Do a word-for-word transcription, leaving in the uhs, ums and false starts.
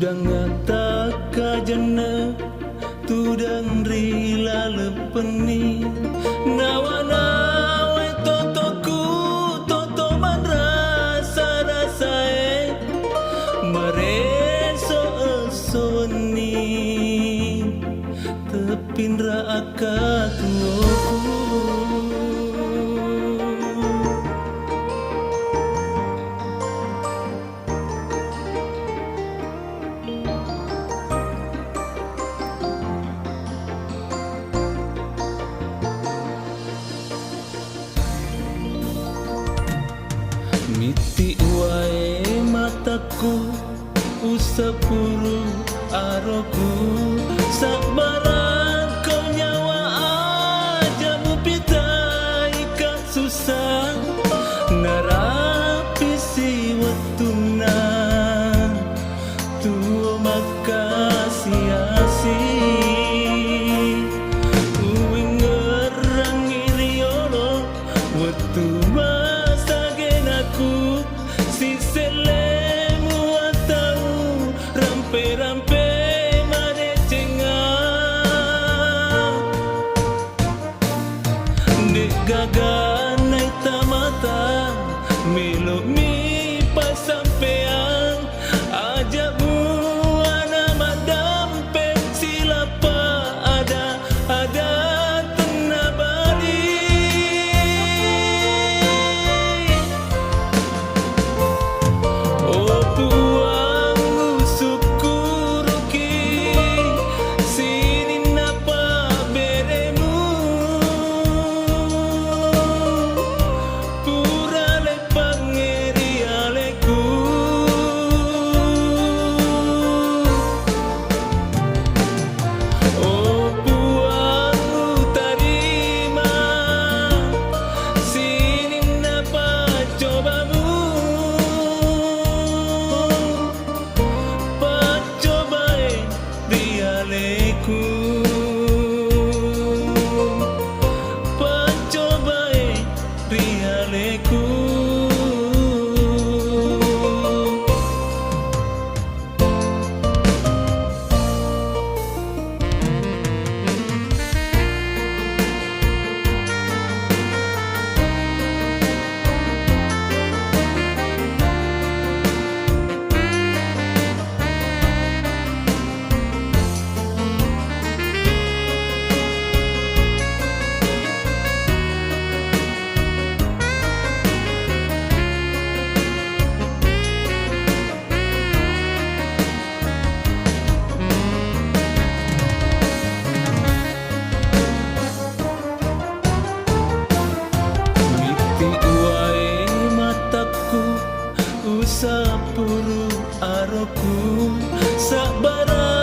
Tudang takkajenna, tudang ri laleng penni, nawa-nawai totoku, toto manrasa-rasae, mareso esso wenni, teppinra akka tuoku. Mitti uwae matakku, usapuru aroku, sabbarang ko nyawa aja mupitai ka susa, narapisi wettunna tuo makkasi-asi. Uwingngerangngi riolo wettu masagenaku, sisellemu attau rampe-rampe madecenga. De'gaga naita mata, melo'mi passampeang, aja buana maddampe, silappa ada-ada tenna bali. Oh Puang, usukkuruki sininna pabberemu, pura leppangnge ri aleku. Oh Puang, utarima sininna paccobamu, paccobae ri aleku, paccobae ri aleku. Mitti uwae matakku, usapuru aroku, sabbara